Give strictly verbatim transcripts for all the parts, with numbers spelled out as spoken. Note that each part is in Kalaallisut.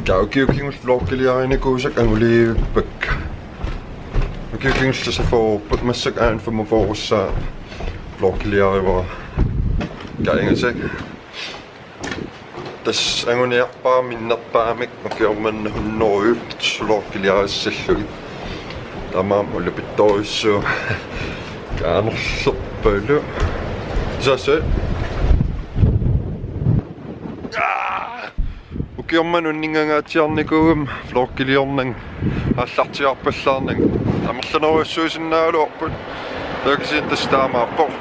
Ka ukiut kingulliit vloggiliarinikuusakka anguniarpakka. Ukiut kingulliit safoorput massakkut aana femogfyrre vloggiliarivara. Ka ingasak. Tassa anguniarpara minnerpaamik ukioq manna hunnorujut vloggiliarissallugit. Taamaammat ulapittorujussuuvoq. Ka anorlerpalu. Sasa. Ukioq manna unninngangaatsiarnikuugama vloggiliornanga aallartiaarpallaarnanga amerlanerujussuusinnaagaluarput. Taava kisianni tassa taamaappoq.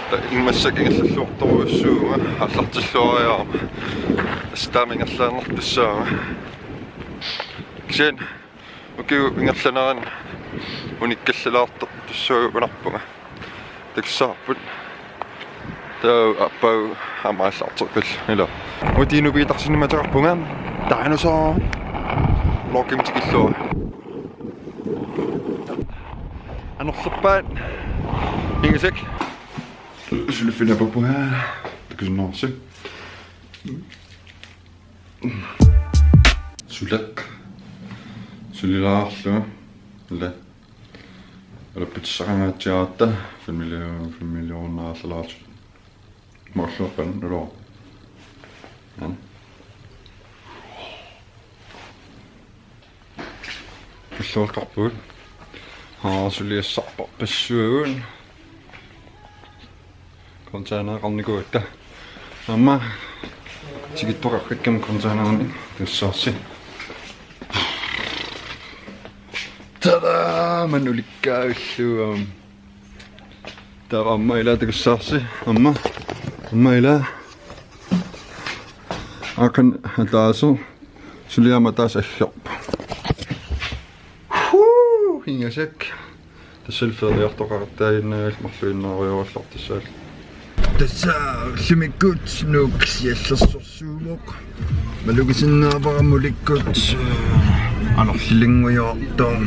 Ta-, immassaq ingerlalluartorujussuuvunga aallartilluariarama. Tassa taama ingerlaannartussaavunga. Kisianni ukiup ingerlanerani unikkallalaartortussagunarpunga. Takussavarput. Taava aappaagu aamma aallarteqqillugu ilaa. Uti inupiit arsinimateqarpunga. Dinosaur. Vloggimik tikillugu. Anorlerpaat. Ingasak. Suliffinaappunga. Takusinnaavarsi. Sulak. Sulilaarlugu. Ilaa. Ulappitissaqangaatsiaratta filmiliu-, filmiliorunnaarallarluta. Marluappan ulo. Jan. Pilluartarpugut. Haa, suliassarpassuagut. Containereqarnikuugatta. Aamma tikittoqarfikkam containerini takussavarsi. Tada! Manulikkaavillugam. Taava aamma ilaa takussavarsi. Aamma. Aamma ilaa. Akan ataaseq. Suliaq aamma ataaseq aggerpoq. Huu, ingasak. Tassa feriartoqartaaginnarlugu marluinnaarujoorallartussaalluni. Tassa ullumikkut Nuuk siallersorsuuvoq. Malugisinnaavara mulikkut, eh, anorlilingujoortoq,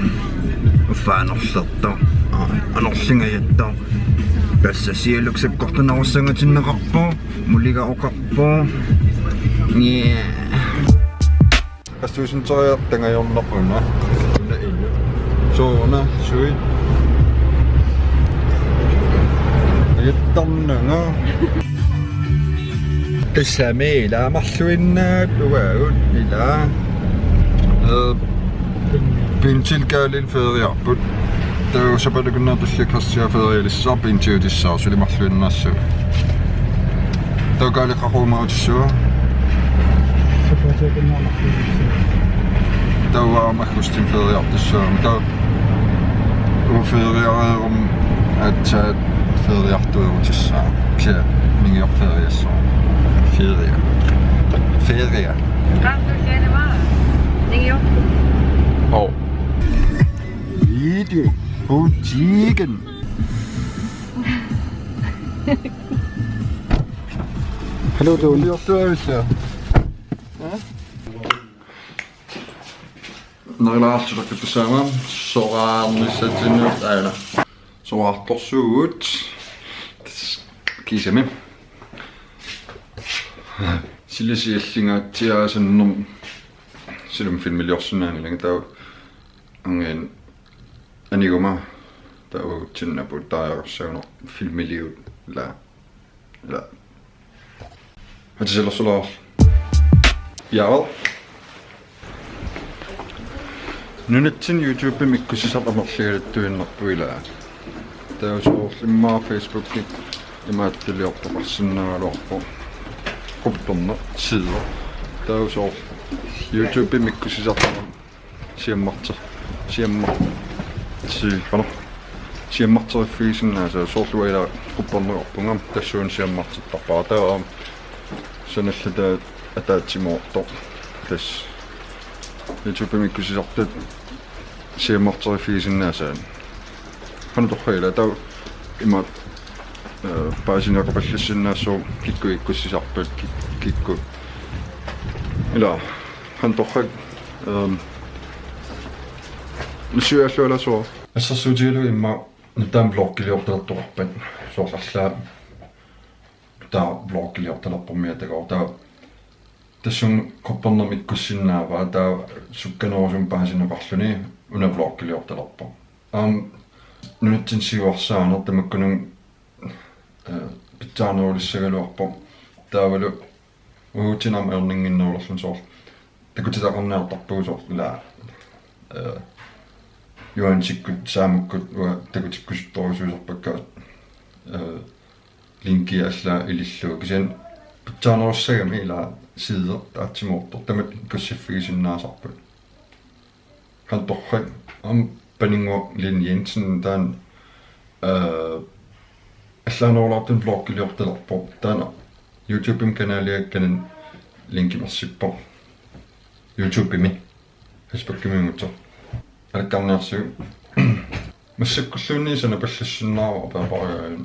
uffa anorlertoq, aa, anorlingajattoq. Tassa siulleq sakkortunerussangatinneqarpoq, muliga oqarpoq. Yeah. Qassuusinteriartangajornarpuna. Una inu. Sooruna suit. Ajattarnanga. Tassami ilaa marluinnaat uagut ilaa. Eh, Pintil Kaalil feriarput. Taava sapaatip akunnerata tullia Kristian ferialissaaq, Pintiutissaaq, suli marluinnaassaaq. Taava Kaali qaqugu imaatissava? Taava aamma Agustin feriartussaammat. Taava uanga feriareeruma aatsaat feriartuerutissaaq. Kisianni ningiorferiassaaq. Feria. Feria. Qaammat tulliani aamma ningiorput. Oo. Iti butikken. Hallo, Tone. Hallo, Tone. Nerilaarluta takkuttussaammat soraarnissatsinnut aana. Soraartorsuugut. Kiisami. Silasiallingaatsiaasannum silum filmiliorsinnaanngilanga taava angen aniguma taava uagutsinnut apuuttariaqassagunarpoq filmiliut la. Ila. Hatisalersular. Piareer. Nunatsinni YouTube-imi ikkussisartut amerligaluttuinnarput ila. Taava soorlu immaqa Facebook-imi imaattuliortoqarsinnaagaluarpoq. Qupperneq sider. Taava soorlu YouTube-imi ikkussisartut siammarter-, siammar-, si-, qanoq, siammarteriffigisinnaasat soorlu ila qupperneqarpunga tassuuna siammartertarpara taava aamma sanallataat ataatsimoortoq tassa YouTube-imi ikkussisartut siammarteriffigisinnaasat. Qanoq torrak ila taava imaat, eh, paasineqapallassinnaassuugut kikkut ikkussisartut kik-, kikkut. Ila, qanoq torrak, ehm, nassuiaallualaassuara. Assersuutigalugu immaqa nutaamik vloggiliortalertoqarpat soorlu arlaat nutaaq vloggiliortalerpormiata takoortaa Tassunga quppernermik ikkussinnaavaa, taava sukkanerusumik paasineqarluni una vloggiliortalerpoq. Aamma nunatsinni siuarsaaneq tamakkununnga, eh, pitsaanerulissagaluarpoq. Taavalu uagutsinnut aamma erninnginnerulerluni soorlu takutitaqarniartarpugut soorlu ilaa, eh, Johansikkut Saamukkut uanga takutikkusuttorusuusarpakka, eh, linki allaat ilillugu. Kisianni pitsaanerussagami ilaa sideq ataatsimoortoq, tamat ikkussiffigisinnaasarput. Qanoq torrak, aamma Paninnguaq Linn Jensen taanna, eh, allaanerulaartumik vloggiliortalerpoq. Taanna YouTubemi kanalia kanani linkimersippoq. YouTubemi, Facebookimiunngitsoq. Alakkarniarsiuk. Massakkulluunniit sanapallassinnaavoq apeqqutaavoq.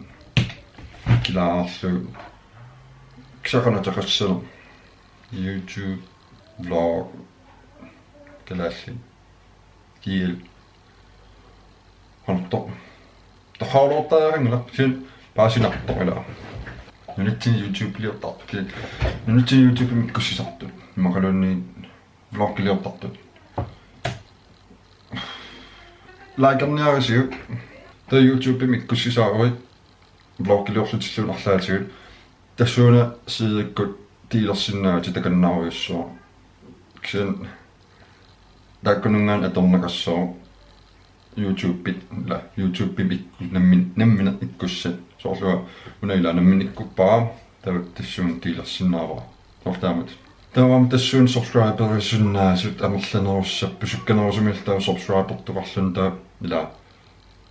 Kilaarlu. Kisianni qanoq ateqassanersoq. YouTube vlog kalaallit. Kiel. Qanoq torrak. Torralortariaqanngilaq, kisianni paasinartoq ilaa. Nunatsinni YouTubeliortartut. Nunatsinni YouTubemi ikkussisartut. Immaqaluunniit vloggiliortartut. Likerniarisiuk. Taava YouTubemi ikkussisaaruit vloggiliorlutilluunniit arlaatigut. Tassuuna sidekkut delersinnaavutit takannaarujussuaq. Kisianni taakkununngaanniit atorneqassaaq YouTubep, ilaa, YouTubemi ikku-, nammin-, nammineq ikkussat. Soorlu una ilaa nammineq ikkuppara, taava tassuuna delersinnaavara. Soorlu taamatut. Taava aamma tassuuna subscriberisinnaasut amerlanerussapput, sukkanerusumillu taava subscribertoqarluni taava ilaa.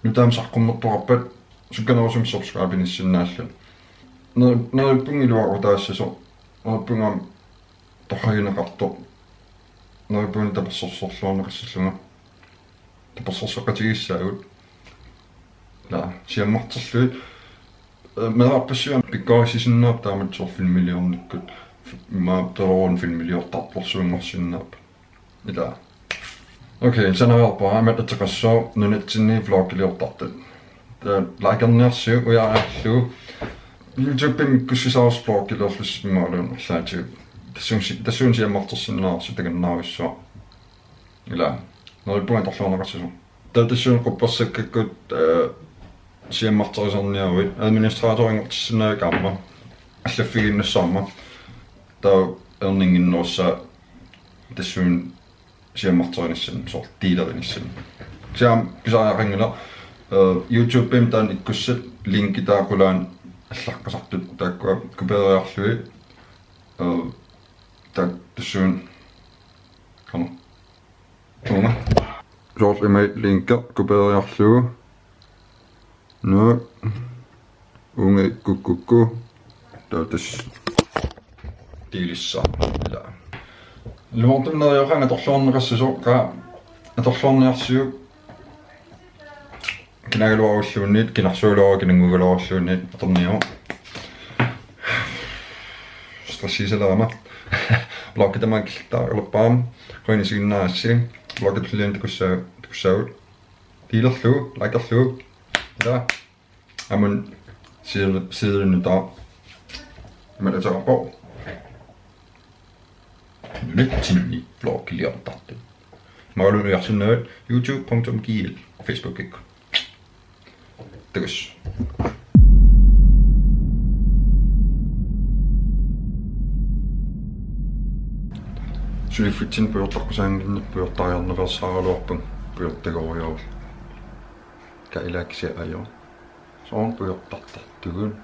Nutaamik saqqummertoqarpat sukkanerusumik subscribinissinnaallutit. Ner-, neriuppunga iluaqutaassasoq. Neriuppunga aamma torragineqartoq. Neriuppunga tapersersorluarneqassallunga. Tapersersoqatigissaagut. Ilaa, siammarterlugit. Eh, meerarpassuit aamma pikkorissisinnaapput taamatut soorlu filmiliornikkut. Fi-, immaqa peroorun filmiliortartorsuunngorsinnaapput. Ilaa. Okay, sanareerpara aamma ateqassaaq nunatsinni vloggiliortartut. Taava likerniarsiuk, ujarallu. YouTubemi ikkussisarussi vloggiliorlusi immaqaluunniit arlaatigut. Tassuuna si-, tassuuna siammartersinnaavarsi takannaarujussuaq. Ilaa. Neriuppunga atorluarneqassasoq. Taava tassuuna quppersakkakkut, eh, siammarterisarniaruit administratorinngortissinnaavik aamma allaffigiinnassaaq aamma. Taava erninnginnerussaaq tassuuna siammarterinissamut, soorlu delernissamut. Kisianni aamma pisariaqanngilaq, eh, YouTubemi taanna ikkussat linkit taava qulaani allaqqasartut taakkua kopieriarlugit, eh, taava tassuuna qanoq. Uunga. Soorlu ima linki kopieriarlugu. Nuuk. Uunga ikkukkukku. Taava tassa. Delissaaq. Ilaa. Ilumut neriuqaanga atorluarneqassasoq, qaa atorluarniarsiuk. Kinagaluarulluunniit, kinarsugaluarluunniit, kinanngugaluarluunniit, atorniaruk. Stressiisalerama. Vloggi tamaanga killittariaqalerpara. Qujanaq isiginnaarassi. Vloggi tulliani takussaa-, takussaagut. Delerlugu, likerlugu. Ilaa. Aamma sider-, siderinnut taava. Aamma ateqarpoq. Nunatsinni vloggiliortartut. Imaluunniit ujarsinnaavat youtube punktum gl, Facebookikkut. Takuss. Suliffitsinni pujortaqqusaanngillat pujortariarneqarsaaraluarput pujortagooriarluni. Kailaakkisia ajo. Soorlu pujortartartugut.